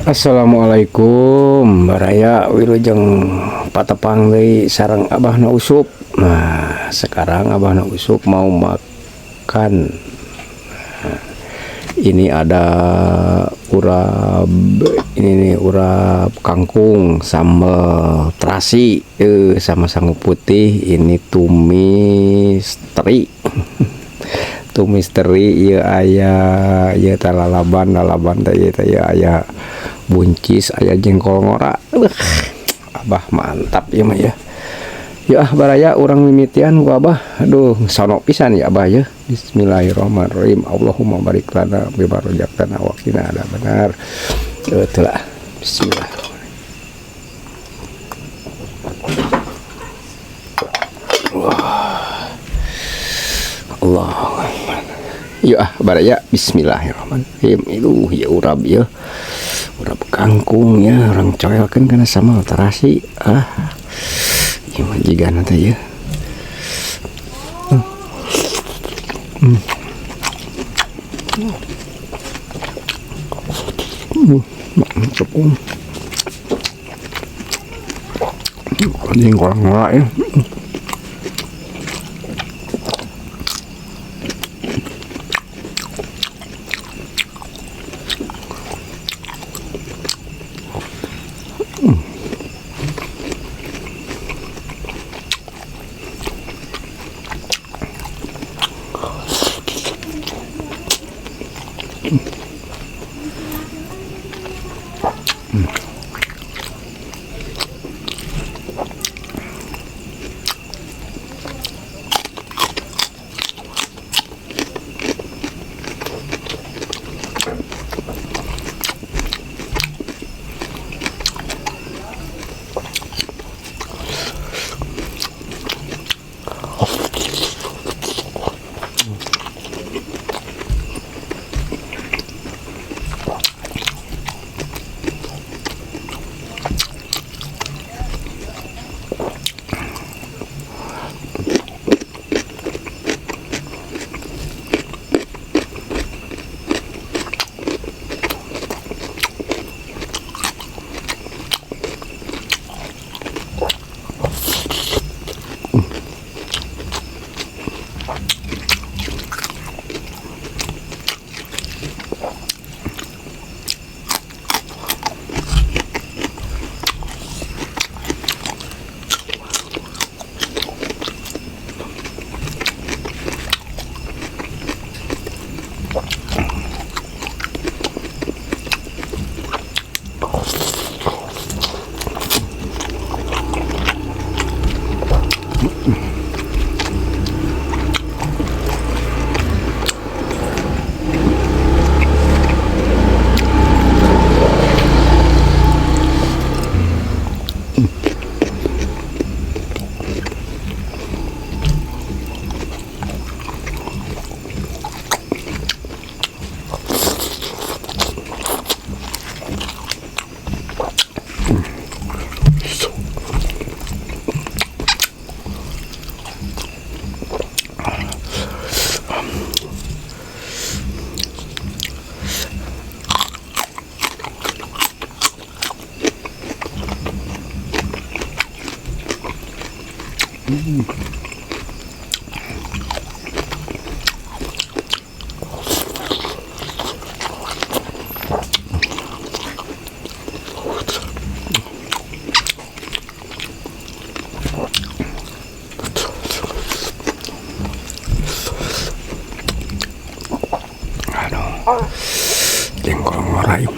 Assalamualaikum baraya, wilujeng patepang deui sareng Abahna Usup. Nah, sekarang Abahna Usup mau makan. Nah, ini ada urap, ini nih urap kangkung sambal terasi sama sangu putih. Ini tumis teri, tumis teri. Ieu aya ieu teh lalaban, lalaban teh ieu teh ieu aya buncis, aya jengkol ngora. Abah mantap ya mah ya. Ya ah baraya, urang mimitian ku Abah. Aduh, sono pisan ya Abah ya. Bismillahirrahmanirrahim. Allahumma barik lana bima razaqtana wa qina adzabannar. Telah bismillah. Wah. Allah. Ya ah baraya, bismillahirrahmanirrahim. Iduh ya, urap ya. Urap kangkung ya, urang coelkeun kana sambal terasi. Ah. Ieu mah jigana teh ya. Mantap. Jengkol ngora ya. Aduh, jengkol ngora yuk.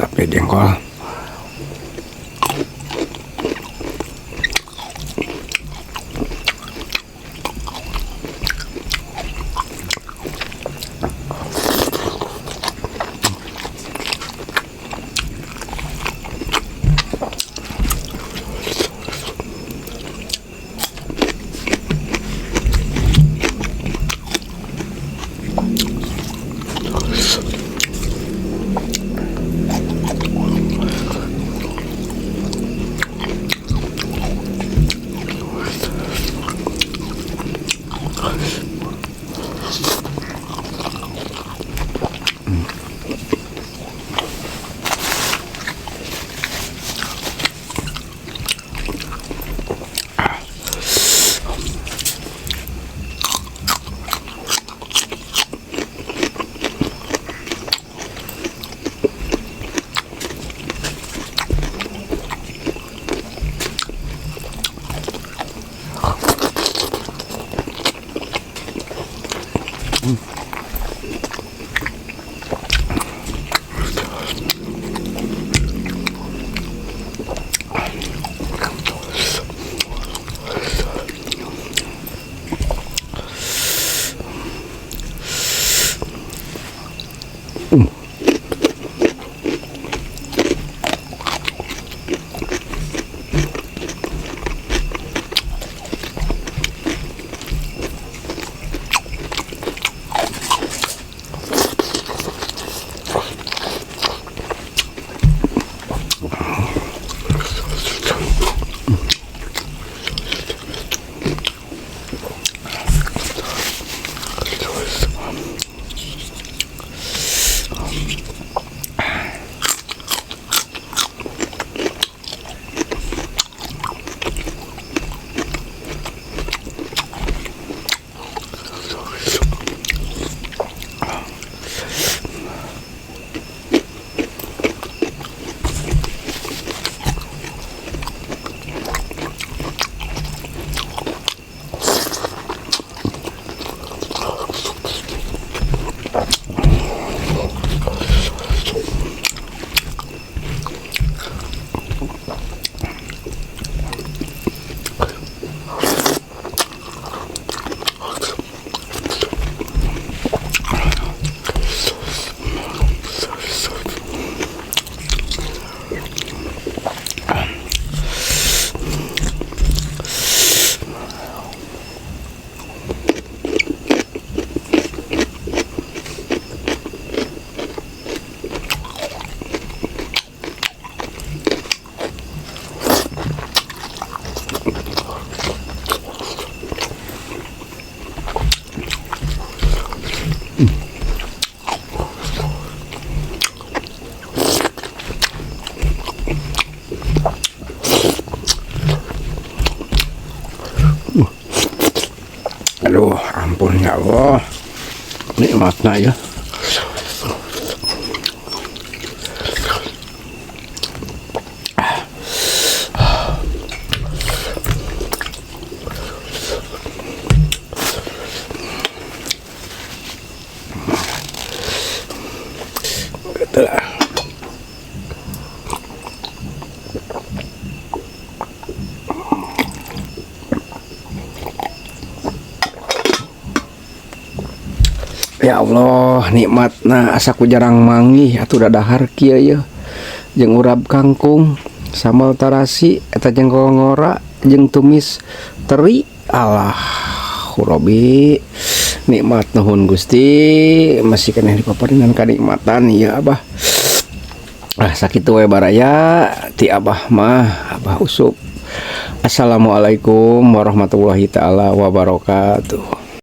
Tape jengkol. Aduh, ampun ya Allah. Nikmatnya ya. Gitu lah. Ya Allah, nikmatna asa ku jarang manggih atuh dadahar kieu yeuh. Jeung urap kangkung, sambal tarasi, eta jengkol ngora, jeung tumis teri. Alah, hurobi. Nikmat nuhun Gusti, masih keneh dipaparinan kanikmatan ya Abah. Ah, sakitu we baraya ti Abah mah, Abah Usup. Assalamualaikum warahmatullahi taala wabarakatuh.